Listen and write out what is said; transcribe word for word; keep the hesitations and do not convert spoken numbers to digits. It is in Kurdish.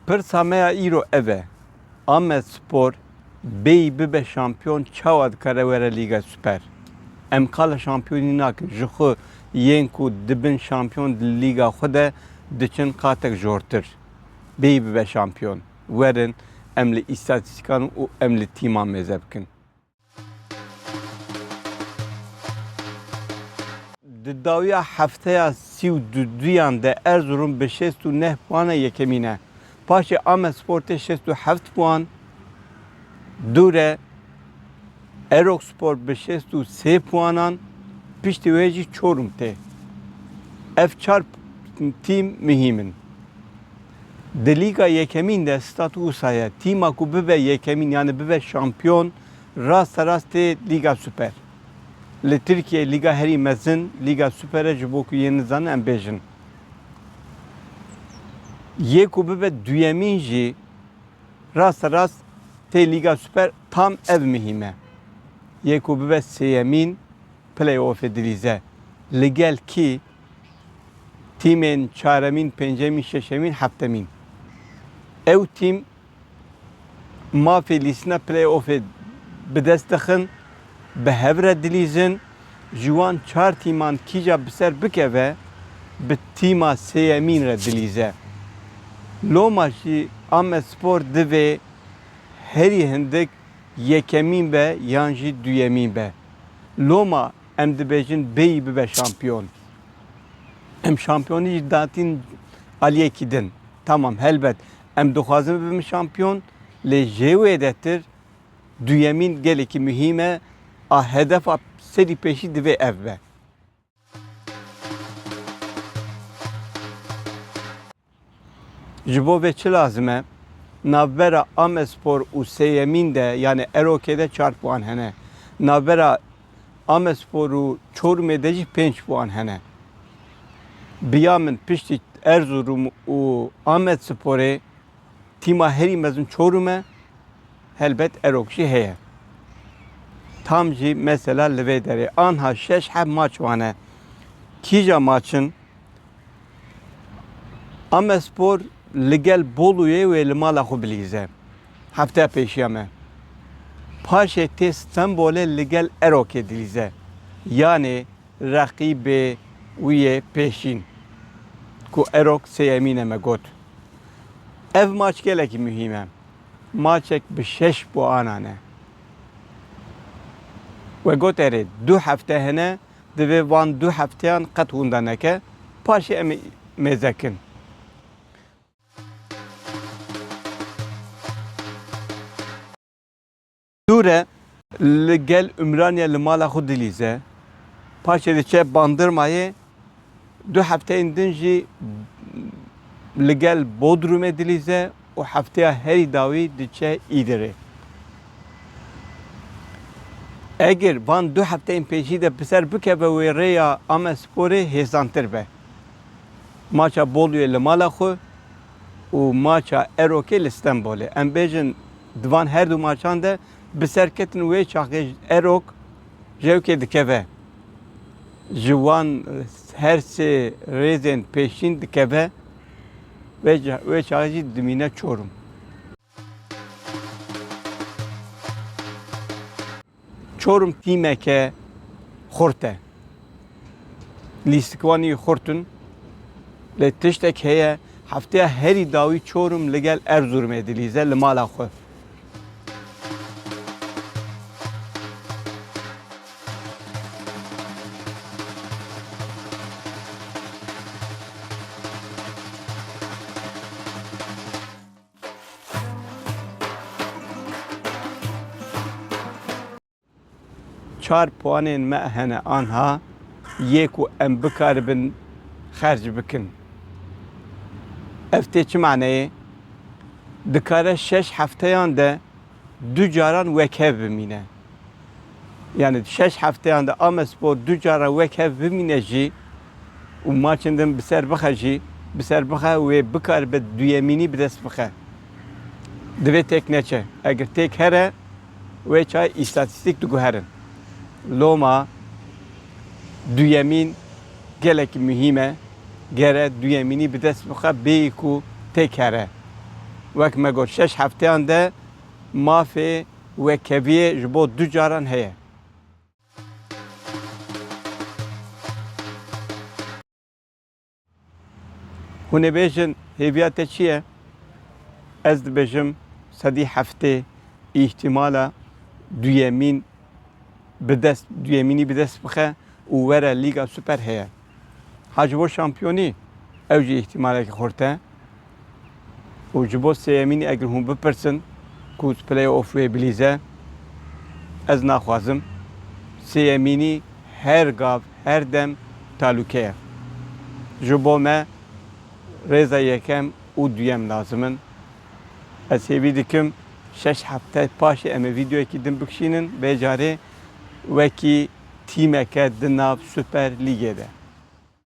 Pirsa me ya îro ev e, Amedspor bêyî bibe şampiyon çawa dikare were Lîga Super? Em qala şampiyonî nakin, ji xwe yên ku dibin şampiyon di lîga xwe de diçin qatek jortir. Bêyî bibe şampiyon. Werin em li îstatîstîkan û em li tîman mêze bikin. Di dawiya hefteya sî û duduyan de Erzurum bi şêst û neh puana yekemîn e. Paşê Amedspor tê şêst û heft puan, dû re Erokspor bi şêst û sê puanan, piştî wê jî Çorum tê. Ev çar tîm muhîm in. Di Lîga Yekemîn de statû wisa ye. Tîma ku bibe yekemîn, yani bibe şampiyon, raste rast tê Lîga Super. Li Tirkiyeyê lîga herî mezin Lîga Super e, ji bo ku yê nizanin em bêjin. Yê ku bibe duyemîn jî raste rast tê Lîga Super, tam ev muhîm e. Yê ku bibe sêyemîn, play-offê dilîze. Li gel kî? Tîmên çaremîn, pêncemîn, şeşemîn, heftemîn. Ew tîm mafê lîstina play-offê bi dest dixin, bi hev re dilîzin, ji wan çar tîman kîja bi ser bikeve, bi tîma sêyemîn re dilîze. Loma jî Amedspor divê herî hindik yekemîn be yan jî duyemîn be. Loma em dibêjin bêyî bibe şampiyon. Em şampiyonî jî datîn aliyekî din. Tamam, helbet em dixwazin bibin şampiyon, lê jê wêdetir duyemîn gelekî muhîm e, a hedefa serî pêşî divê ev be. Ji bo vê çi lazim e? Navbera Amedspor û sêyemîn de, yani Erokê de çar puan hene. Navbera Amedspor û Çorumê de jî pênc puan hene. Bi ya min piştî Erzurum û Amedsporê tîma herî mezin Çorum e, helbet Erok jî heye. Tam jî mesela li vê derê. Anha şeş heb maç wane. Kîja maç in? Amedspor li gel Bolu'yê wê li mala xwe bilîze. Hefteya pêşiya me. Paşê tê Stenbolê li gel Erokê dilîze. Yanê reqîbê wî yê pêşîn ku Erok sêyemîn e me got. Ev maç gelekî muhîm e. Maçek bi şeş puanan e. We got erê, du hefte hene, divê van du hefteyan qet winda neke, paşê em ê mêze kin. Dû re li gel Ümraniye li mala xwe dilîze. Paşê diçe Bandırmayê, du hefteyên din jî li gel Bodrumê dilîze û hefteya herî dawî diçe Îdirê. Eger van du hefteyên pêşî de bi ser bikeve wê rêya Amedsporê hêsantir be. Maça Boluyê li mala xwe û maça Erokê li Stenbolê. Em bêjin di van her du maçan de bi ser ketin wê çaxê Erok jewkê dikeve. Ji wan her sê rêzên pêşîn dikeve, wê ca-, wê çaxê jî dimîne Çorum. Çorum tîmeke xurt e. Lîstikvanî xurt in. Lê tiştek heye, hefteya herî dawî Çorum li gel Erzurumê dilîze li mala xwe. Çar puanên me hene anha yê ku em bikaribin xerc bikin. Ev tê çi maneyê? Dikare şeş hefteyan de du caran wekhev bimîne. Yani şeş hefteyan de Amedspor du cara wekhev bimîne jî û maçên din bi ser bixe jî, bi ser bixe wê bikaribe duyemînî bi dest bixe. Divê têk neçe. Eger têk here, wê çaxê îstatîstîk diguherin. Loma duyemîn gelekî muhîm e. Gere duyemînî bi dest bixe bêyî ku têk here. Wek me got, şeş hefteyan de mafê wekheviyê ji bo du caran heye. Hûn ê bêjin, hêviya te çi ye? Ez dibêjim, sedî heftê îhtimala duyemîn bi dest, duyemînî bi dest bixe û were Lîga Super heye. Ha ji bo şampiyonî, ew jî îhtimaleke xurt e. Û ji bo sêyemînî eger hûn bipirsin ku play-off wê bilîze, ez naxwazim. Sêyemînî her gav, her dem talûke ye. Ji bo me rêza yekem û duyem lazim in. Ez hêvî dikim şeş hefte paşê em ê vîdeoyekî din bikişînin, vê carê wekî tîmeke di nav Super Lîgê de.